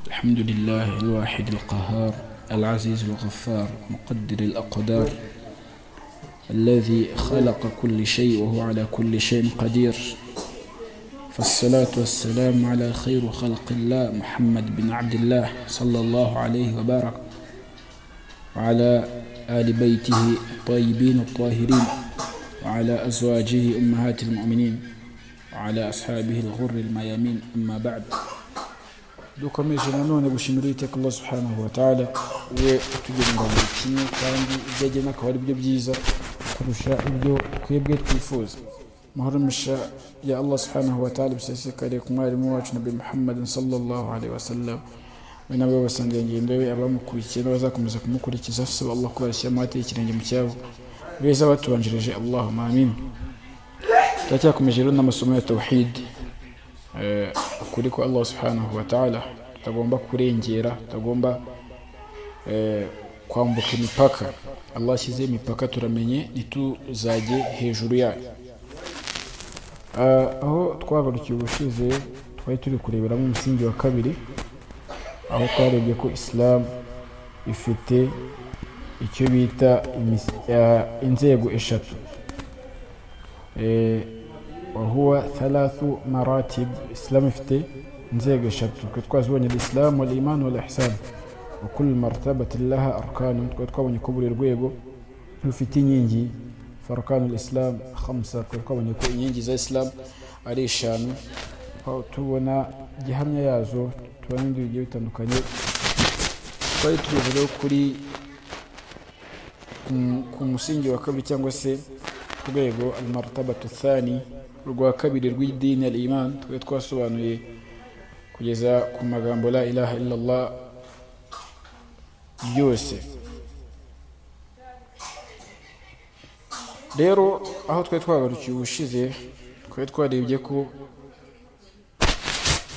الحمد لله الواحد القهار، العزيز الغفار، مقدر الأقدار، الذي خلق كل شيء وهو على كل شيء قدير. فالصلاة والسلام على خير خلق الله محمد بن عبد الله صلى الله عليه وبارك، وعلى آل بيته الطيبين الطاهرين، وعلى أزواجه أمهات المؤمنين، وعلى أصحابه الغر الميامين. أما بعد، dukomeje nanone gushimira Uwiteka Allah subhanahu wa ta'ala, we utugenera buri kimwe, kandi ibyo agena akaba ari byo byiza kurusha ibyo twebwe twifuza. Amahoro n'imigisha ya Allah subhanahu wa ta'ala bisesekare ku mwarimu wacu Nabi Muhammad sallallahu alaihi wasallam, we nabo basangiye ingendo we, abamukurikiye n'abazakomeza kumukurikiza. Asaba Allah ko yashyira amahate ikirenge mu cyabo beza batubanjirije. Allahumma amin. Turacyakomeje rero n'amasomo ya tawhid, ukuri ko Allah subhanahu wa ta'ala tutagomba kurengera, tutagomba kwambuka imipaka. Allah ashyize imipaka, turamenye ntituzajye hejuru yayo. Aho twagarukiye ubushize, twari turi kureberamo umusingi wa kabiri, aho twarebye ko Islam ifite icyo bita inzego eshatu, وهو ثلاث مراتب. Islam ifite inzego eshatu, twe twazibonye: الإسلام والإيمان والإحسان. وكل مرتبة لها أركان. Twe twabonye ko buri rwego rufite inkingi. فأركان الإسلام خمسة. Twe twabonye ko inkingi za Islam ari eshanu, aho tubona gihamya yazo, tubona n'ibindi bigiye bitandukanye. Twari tugeze rero kuri ku musingi wa kabiri, cyangwa se ku rwego المرتبة الثاني, rwa kabiri rw'idini, الإيمان. Twari twasobanuye kugeza ku magambo لا إله إلا الله byose. Rero aho twari twagarukiye ubushize, twari twarebye ko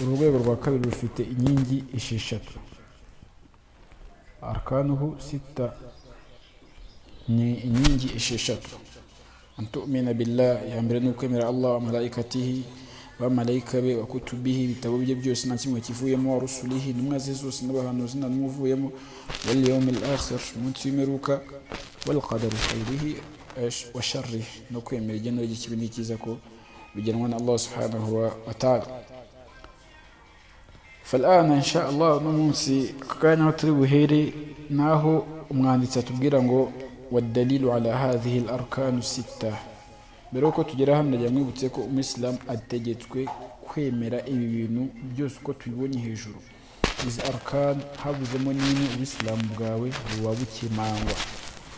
uru rwego rwa kabiri rufite inkingi esheshatu, أركانه ستة, ni inkingi esheshatu. أن تؤمن بالله, ya mbere ni ukwemera Allah, وملائكته, abamarayika be, وكتبه, ibitabo bye byose nta kimwe kivuyemo, ورسله, intumwa ze zose n'abahanuzi nta n'umwe uvuyemo, واليوم الآخر, umunsi w'imperuka, والقدر خيره وشره, no kwemera igeno ry'ikibi n'icyiza ko bigenwa na Allah subhanahu wa ta'ala. فالآن إن شاء الله, uno munsi aka kanya aho turi buhere naho umwanditsi atubwira ngo والدليل على هذه الأركان الستة. Mbere yuko tugera hano, ndagira mwibutse ko umuyisilamu ategetswe kwemera ibi bintu byose uko tubibonye hejuru, izi أركان. Habuzemo n'imwe, ubisilamu bwawe buba bukemangwa.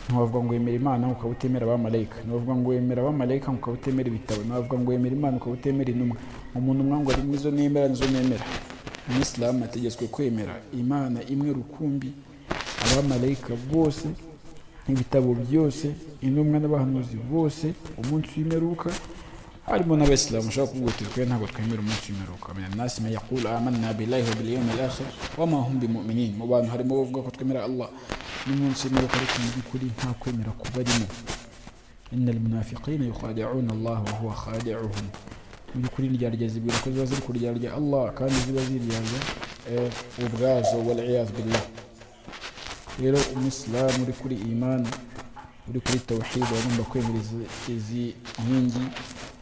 Ntiwavuga ngo wemera Imana ukaba utemera abamarayika, ntiwavuga ngo wemera abamarayika ukaba utemera ibitabo, ntiwavuga ngo wemera Imana ukaba utemera intumwa. Umuntu umwe ngo ari nizo nemera, nizo nemera. Umuyisilamu ategetswe kwemera Imana imwe rukumbi, abamarayika bose, ibitabo byose, intumwa n'abahanuzi bose, umunsi w'imperuka. Harimo n'abayisilamu ushobora kuvuga uti twe ntabwo twemera umunsi w'imperuka. من الناس من يقول آمنا بالله وباليوم الآخر وما هم بمؤمنين. Mu bantu harimo bavuga ko twemera Allah n'umunsi w'imperuka, ariko mu by'ukuri nta kwemera kubarimo. إن المنافقين يخادعون الله وهو خادعهم. Mu by'ukuri indyarya zibwira ko ziba ziri kuryarya Allah, kandi ziba ziryarya ubwazo, والعياذ بالله. Rero umuyisilamu uri kuri imani, uri kuri tawhid, agomba kwemera izi nkingi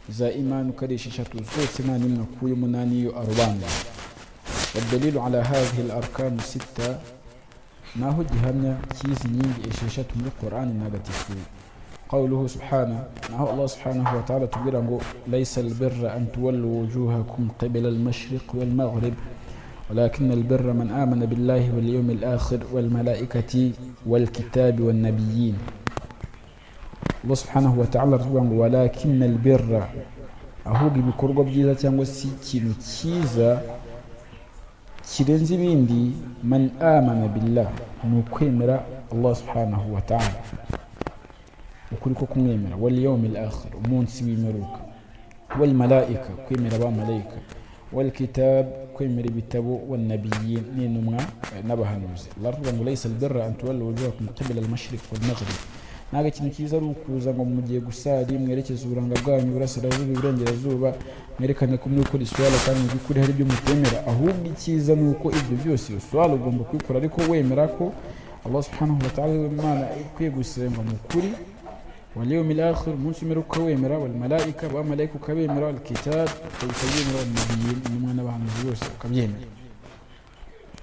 za imani uko ari esheshatu zose, nta n'imwe akuyemo, nta n'iyo arobanura. والدليل على هذه الأركان الستة, naho gihamya cy'izi nkingi esheshatu muri Qur'ani ntagatifu, قوله سبحانه, naho Allah subhanahu wa ta'ala tubwira ngo ليس البر أن تولوا وجوهكم قبل المشرق والمغرب ولكن البر من آمن بالله واليوم الآخر والملائكة والكتاب والنبيين. Allah subhanahu wa ta'ala aravuga ngo ولكن البر, ahubwo ibikorwa byiza cyangwa se ikintu cyiza kirenze ibindi, من آمن بالله, ni ukwemera Allah subhanahu wa ta'ala, ukuri ko kumwemera, واليوم الآخر, umunsi w'imperuka, والملائكة, kwemera abamarayika, والكتاب, kwemera ibitabo, والنبيين, n'intumwa n'abahanuzi. Allah aravuga ngo ليس البر أن تولوا وجوهكم قبل المشرق والمغرب. Ntabwo ikintu cyiza ari ukuza ngo mugiye gusari mwerekeze uburanga bwanyu iburasirazuba, iburengerazuba, mwerekane ko muri gukora iswala kandi mu by'ukuri hari ibyo mutemera. Ahubwo icyiza ni uko ibyo byose, iyo swala ugomba kuyikora ariko wemera ko Allah subhanahu wa ta'ala ariwe Mana ikwiye gusengwa mu kuri, wal yawmil akhir, umunsi w'imperuka ukawemera, wal malaika, abamalayika ukabemera, wal kitab ukabyemera, wal nabiyyin, intumwa n'abahanuzi bose ukabyemera.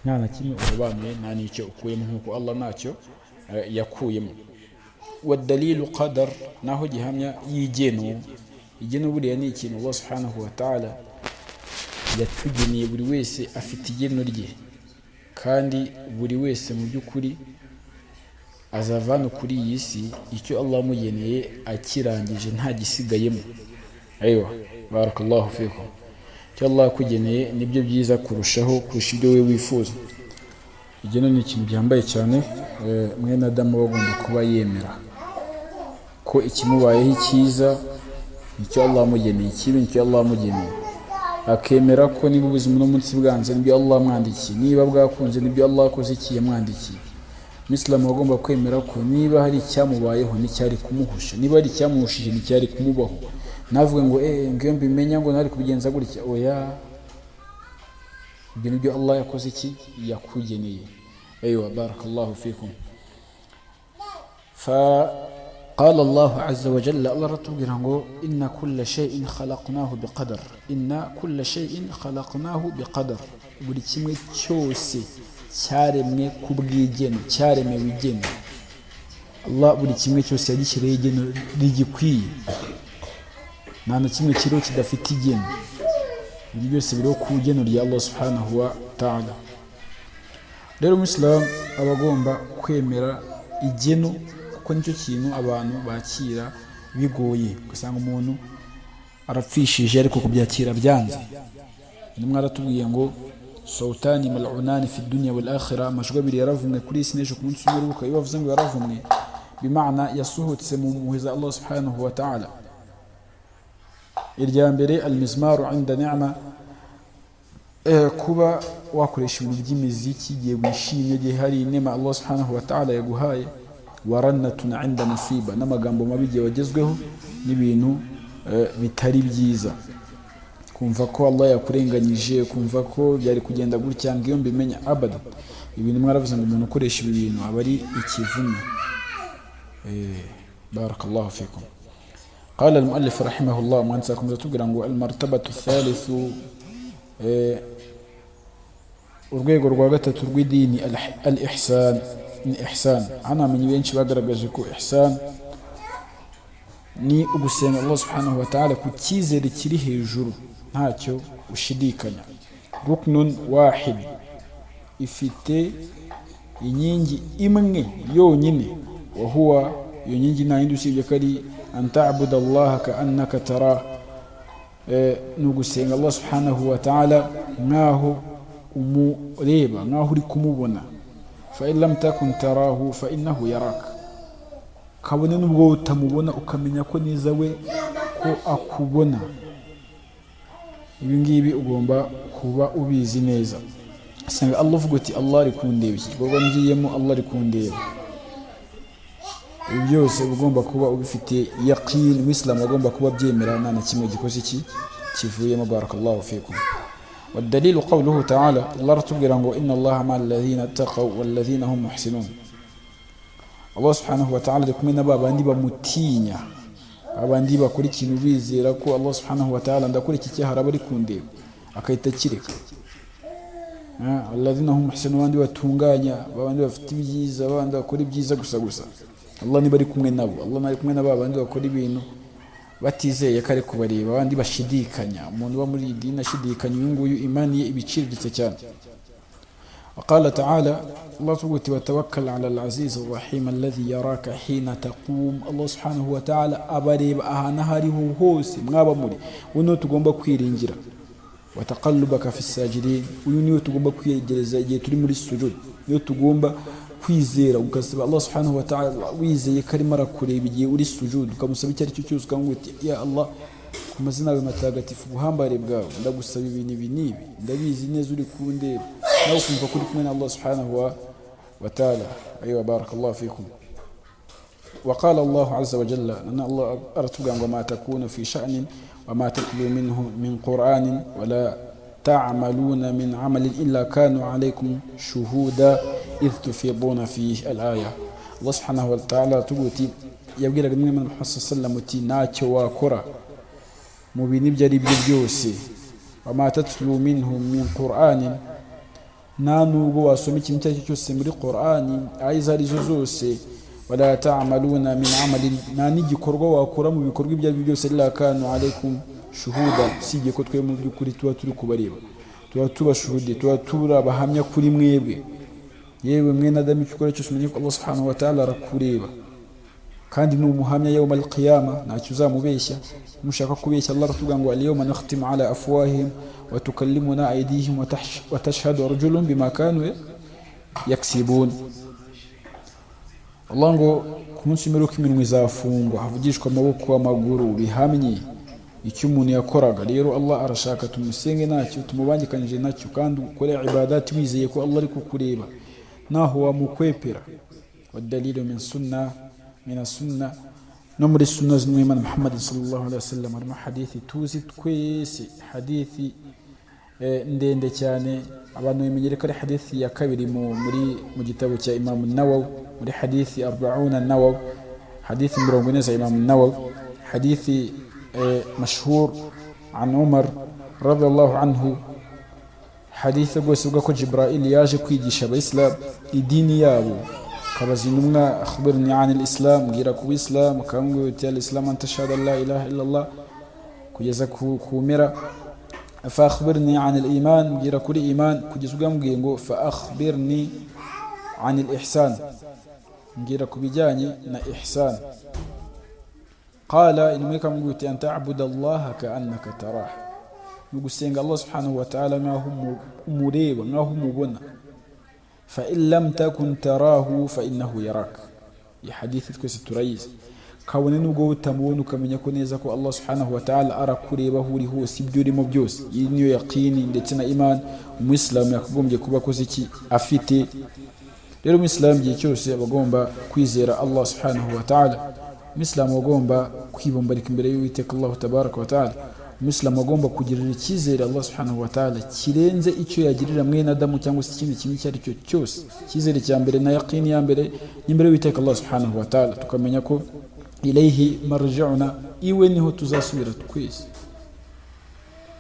Nta na kimwe urobanuye, nta n'icyo ukuyemo, nk'uko Allah ntacyo yakuyemo. Wadalilu qadar, naho gihamya y'igeno. Igeno buriya ni ikintu Allah subhanahu wa ta'ala yatugeneye. Buri wese afite igeno rye, kandi buri wese mu by'ukuri azava hano kuri iyi si icyo Allah amugeneye akirangije, nta gisigayemo. Aywa, barakallahu fikum. Icyo Allah yakugeneye nibyo byiza kurushaho, kurusha ibyo wowe wifuza. Igeno ni ikintu gihambaye cyane. Mwene Adamu aba agomba kuba yemera ko ikimubayeho icyiza nicyo Allah amugeneye, ikibi nicyo Allah amugeneye, akemera ko niba ubuzima uno munsi bwanze, nibyo Allah amwandikiye, niba bwakunze, nibyo Allah akoze iki yamwandikiye. Umuyisilamu agomba kwemera ko niba hari icyamubayeho nticyari kumuhusha, niba hari icyamuhushije nticyari kumubaho. Navuge ngo ngiyo mbimenya ngo ntari kubigenza gutya. Oya, ibyo nibyo Allah yakoze iki yakugeneye. Aywa, barakallahu fikum. فقال الله عز وجل، الله aratubwira ngo inna kulla shay'in khalaqnahu biqadar, inna kulla shay'in khalaqnahu biqadar. Buri kimwe cyose cyaremwe ku bw'igeno, cyaremewe igeno. Allah buri kimwe cyose yagishyiriyeho igeno rigikwiye. Nta na kimwe kiriho kidafite igeno. Ibyo byose biriho ku igeno rya Allah subhanahu wa ta'ala. Rero umuyisilamu aba agomba kwemera igeno, kuko nicyo kintu abantu bakira bigoye. Ugasanga umuntu arapfishije ariko kubyakira byanze. Intumwa aratubwiye ngo sawtani mal'unani fi dunya wal akhirah, amajwi abiri yaravumwe kuri isi n'ejo ku munsi w'imperuka. Iyo bavuze ngo yaravumwe, bimana yasohotse mu mpuhwe za Allah subhanahu wa ta'ala. Irya mbere, almizmaru inda ni'ma, kuba wakoresha ibintu by'imiziki igihe wishimye, igihe hari inema Allah subhanahu wa ta'ala yaguhaye. Warannatun inda musiba, n'amagambo mabi igihe wagezweho n'ibintu bitari byiza, kumva ko Allah yakurenganyije, kumva ko byari kugenda gutya, ngo iyo mbimenya. Abada, ibintu mwaravuze ngo umuntu ukoresha ibi bintu aba ari ikivume. Barakallahu fikum. قال المؤلف رحمه الله، umwanditsi akomeza atubwira ngo المرتبة الثالث، urwego rwa gatatu rw'idini, al ihsan, ni ihsan. Hano hamenye benshi bagaragaje ko ihsan ni ugusenga Allah subhanahu wa ta'ala ku cyizere kiri hejuru, ntacyo ushidikanya. Ruknun wahid, ifite inkingi imwe yonyine. Wahuwa, iyo nkingi nta yindi usibye ko ari an ta'buda Allah ka annaka tara, ni ugusenga Allah subhanahu wa ta'ala nkaho umureba, nkaho uri kumubona. Fa in lam takun tarahu fa innahu yaraka, kabone n'ubwo utamubona, ukamenya ko neza we ko akubona. Ibi ngibi ugomba kuba ubizi neza. Senga Allah uvuga uti: "Allah ari kundeba, iki gikorwa ngiyemo Allah ari kundeba." Ibi byose uba ugomba kuba ubifite yaqin. Umuyisilamu agomba kuba abyemera, nta na kimwe gikoze iki kivuyemo. Barakallahu fikum. والدليل قوله تعالى، الله aratubwira ngo إن الله مع الذين اتقوا والذين هم محسنون. Allah subhanahu wa ta'ala ari kumwe na ba bandi bamutinya, abandi bakora ikintu bizera ko Allah subhanahu wa ta'ala, ndakora iki cyaha araba ari kundeba, akahita akireka. Alladhina hum muhsinun, abandi batunganya, babandi bafite ibyiza, babandi bakora ibyiza gusa gusa. Allah niba ari kumwe nabo. Allah ari kumwe na ba bandi bakora ibintu batizeye ko ari kubareba, abandi bashidikanya. Umuntu uba muri iyi dini ashidikanya, uyu nguyu imani ye ibiciriritse cyane. وقال تعالى، الله تقول وتوكل على العزيز الرحيم الذي يراك حين تقوم. الله سبحانه وتعالى abareba ahantu aho ariho hose mwaba muri. Uyu niwe tugomba kwiringira. وتقلبك في الساجدين, uyu niwe tugomba kwiyegereza igihe turi muri sujud, niwe tugomba kwizera. Ugasaba Allah subhanahu wa ta'ala wizeye ko arimo arakureba igihe uri sujud, ukamusaba icyo ari cyo cyose, ukamubwira uti: "Ya Allah, ku mazina yawe matagatifu, ubuhambare bwawe, ndagusaba ibintu ibi n'ibi, ndabizi neza uri kundeba." Nawe ukumva ko uri kumwe na Allah subhanahu wa ta'ala. Aywa, barakallahu fikum. وقال الله عز وجل أن الله أرتب وما تكون في شأن وما تتلو منه من قرآن ولا تعملون من عمل إلا كانوا عليكم شهودا إذ تفيضون فيه الآية. الله سبحانه وتعالى تقول yabwiraga umwe muri Muhammad sallam uti ntacyo wakora mu bintu ibyo ari byo byose, wama tatlu minhu min qur'anin, nta nubwo wasoma ikintu icyo ari cyo cyose muri Qur'ani, ayo izo arizo zose, wala ta'maluna min amalin, nta n'igikorwa wakora mu bikorwa ibyo ari byo byose, illa kanu alaykum shuhuda, usibye ko twe mu by'ukuri tuba turi kubareba, tuba tubashuhudiye, tuba turi abahamya kuri mwebwe. Yewe mwene Adamu, icyo ukora cyose umenye ko Allah subhanahu wa ta'ala arakureba kandi ni umuhamya yawm al-qiyama, ntacyo uzamubeshya. Mushaka kubeshya Allah aratubwira ngo al-yawma nakhtimu ala afwahihim wa tukallimuna aydihim wa tashhadu arjuluhum bima kanu yaksibun. Allah ngo ku munsi w'imperuka iminwa izafungwa, havugishwa amaboko, amaguru, bihamye icyo umuntu yakoraga. Rero Allah arashaka tumusenge ntacyo tumubangikanije nacyo, kandi ukore ibadati wizeye ko Allah ari kukureba, naho wamukwepera. Wadalilu min sunna min sunna, no muri sunna z'umwimana Muhammad sallallahu alaihi wasallam harimo hadithi tuzi twese, hadithi ndende cyane, abantu bimenyere ko ari hadithi ya kabiri mu gitabo cya Imam Nawawi, muri hadithi 40 Nawawi, hadithi 40 za Imam Nawawi, hadithi mashhur an Umar radiyallahu anhu, hadithi rwose ivuga ko Jibril yaje kwigisha abayisilamu idini yabo, kabaza intumwa akhbirni an al-islam, mbwira ku Islam, akambwira uti al-islam an tashhadu an la ilaha illa Allah, kugeza ku mpera. Fa akhbirni an al-iman, mbwira kuri iman, kugeza ubwo yamubwiye ngo fa akhbirni an al-ihsan, mbwira ku bijyanye na ihsan. Qala, intumwa ikamubwira uti an ta'budu Allah ka'annaka tarah, ni ugusenga Allah subhanahu wa ta'ala nk'aho umureba, nk'aho umubona. Fa in lam takun tarahu fa innahu yarak. Iyi hadithi twese turayizi. Kabone nubwo utamubona, ukamenya ko neza ko Allah subhanahu wa ta'ala arakureba aho uri hose, ibyo urimo byose. Iyi niyo yaqini ndetse na iman umuyisilamu yakagombye kuba akoze iki afite. Rero umuyisilamu igihe cyose aba agomba kwizera Allah subhanahu wa ta'ala, umuyisilamu aba agomba kwibombarika imbere y'Uwiteka Allah tabaraka wa ta'ala, umuyisilamu agomba kugirira icyizere Allah subhanahu wa ta'ala kirenze icyo yagirira mwene Adamu cyangwa se ikindi kintu icyo ari cyo cyose. Icyizere cya mbere na yaqini ya mbere ni imbere y'Uwiteka Allah subhanahu wa ta'ala, tukamenya ko ilayhi marji'una, iwe niho tuzasubira twese,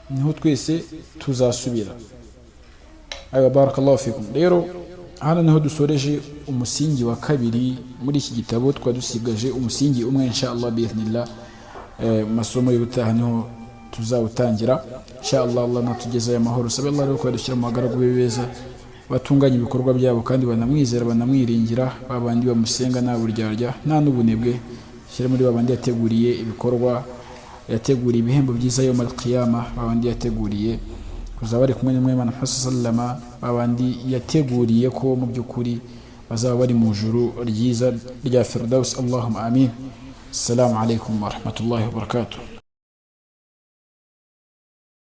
niho twese tuzasubira. Ayo, barakallahu fikum. Rero hano niho dusoreje umusingi wa kabiri muri iki gitabo, twari dusigaje umusingi umwe. Insha Allah bi'idhnillah, mu masomo y'ubutaha niho tuzawutangira insha Allah. Allah natugezayo amahoro. Sabe Allah rero ko yadushyira mu bagaragu be beza, batunganya ibikorwa byabo kandi banamwizera, banamwiringira, babandi bamusenga nta buryarya nta n'ubunebwe. Shyira muri babandi yateguriye ibikorwa, yateguriye ibihembo byiza yawm al-qiyama, babandi yateguriye kuzaba bari kumwe n'umwimana Muhammad sallama, babandi yateguriye ko mu by'ukuri bazaba bari mu juru ryiza rya Firdaus. Allahumma amin. Assalamu alaikum wa rahmatullahi wa barakatuh.